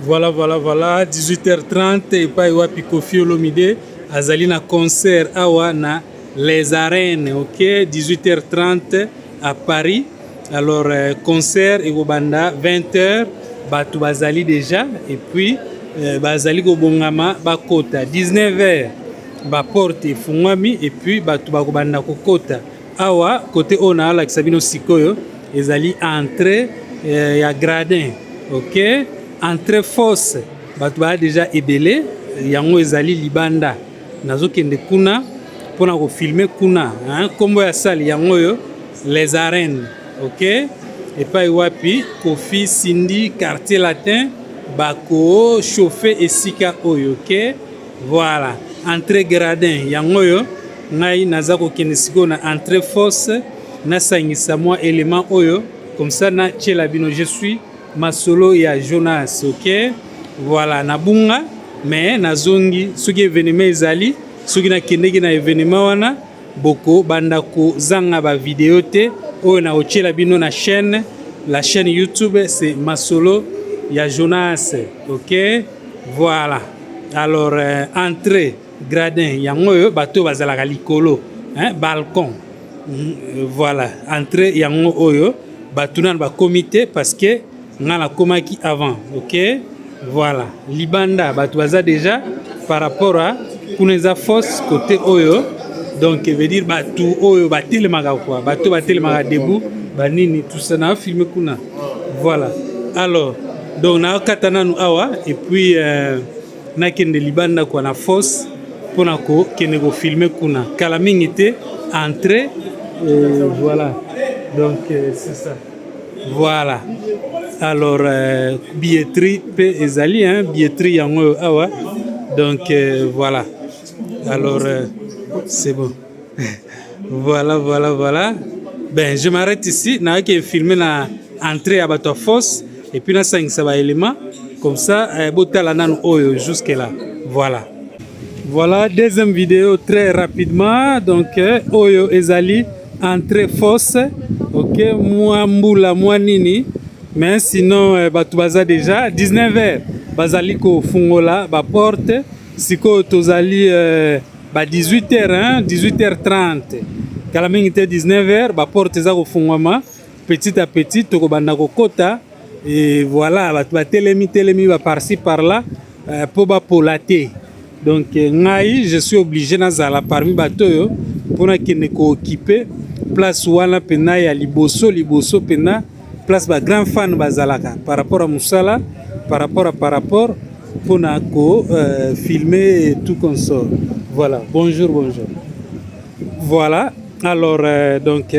Voilà, voilà, voilà, 18h30 epai wapi Koffi Olomide azali na concert awa na Les Arènes, ok, 18h30 à Paris. Alors concert ekobanda 20h, bato bazali déjà et puis bazali kobongama bakota 19h, ba porte efungwami et puis bato bakobanda kokota. Awa côté oyo naalakisa bino sikoyo ezali entrée ya gradin, ok, entrée fosse, bato baya déjà ebele. Yango ezali libanda, nazokende kuna mpona kofilmer kuna. Nkombo ya salle yango oyo, Les Arènes, ok, epai wapi Koffi, Cindy, Quartier Latin bakochauffer esika oyo, ok. Voilà, entrée gradin yango oyo. Ngai naza kokende sikoyo na entrée fosse, nasangisa mwa élément oyo comme ça natiela bino. Je suis Masolo ya Jonas, ok. Voilà, nabunga mais nazongi. Soki événement ezali, soki nakendeki na événement wana, boko banda kozanga bavideo te oyo na kotiela bino na chaîne, la chaîne YouTube, c'est Masolo ya Jonas, ok. Voilà, alors entrée gradin yango oyo, bato oyo bazalaka likolo, hein, balcon. Voilà, entrée yango oyo, bato nanu bakomi te parce que nga nakomaki avant, ok. Voilà, libanda bato baza déjà. Par rapport à kuna eza fosse côté oyo, donc veut dire bato oyo batelemaka quoi, bato batelemaka debout, banini, tout ça, na filme kuna. Voilà, alors donc nakata nanu awa et puis nakende libanda kwa na fosse mpona kokende kofilmer kuna. Kala mingi te, entrée, voilà, donc c'est ça. Voilà, alors billetterie mpe ezali, hein, billetterie yango oyo awa. Donc voilà, alors c'est bon. Voilà, voilà, voilà. Ben, je m'arrête ici. Nayaki filmer na entrée ya bato ya fosse et puis nasangisa baélément comme ça, botala nanu oyo jusque là. Voilà, voilà, deuxième vidéo très rapidement. Donc oyo ezali entrée fosse, ok. Mwa mbula, mwa nini, mais sinon bato baza déjà. 19 heures bazali kofungola baporte. Sikoyo tozali ba 18 heures, hein, 18 heures 30. Kala mingi te, 19 heures baporte eza kofungwama petit à petit, tokobanda kokota. Et voilà, bato batelemi telemi ba par-ci par-là mpo bapola te. Donc ngai je suis obligé nazala parmi bato oyo mpona kende kooccuper place wana mpena ya liboso liboso mpena, place bagrand fan bazalaka par rapport à mosala, par rapport mpona ko filmer et tout consort. Voilà, bonjour, bonjour. Voilà, alors donc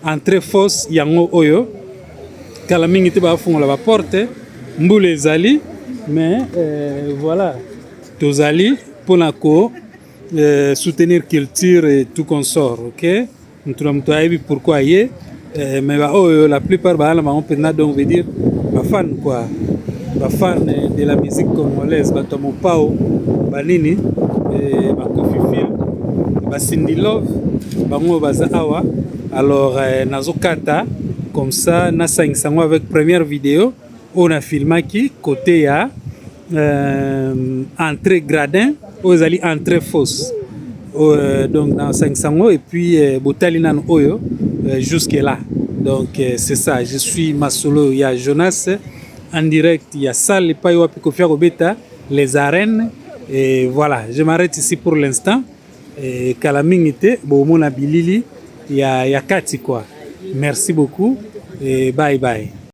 entrée fosse yango oyo. Kala mingi te bafungola baporte. Mbula ezali, mais voilà, tozali mpona ko soutenir culture et tout consort, ok. Mutu na moto ayebi pourquoi ye, mais baoyo la plupart baa na bango mpenza, donc veut dire bafan quoi, bafan de la musique congolaise, bato ya mopao, banini, baKoffiphiles, baCindy Love, bango baza awa. Alors nazokata comme ça, nasangisa yango avec première vidéo oyo nafilmaki côté ya entrée gradin. Oyo ezali entrée fosse, donc nasangisa yango et puis botali nanu oyo jusque là. Donc c'est ça, je suis Masolo ya Jonas en direct ya salle epai wapi Koffi akobeta, Les Arènes. Et voilà, je m'arrête ici pour l'instant. Et kala mingi te bomona bilili ya kati quoi. Merci beaucoup et bye bye.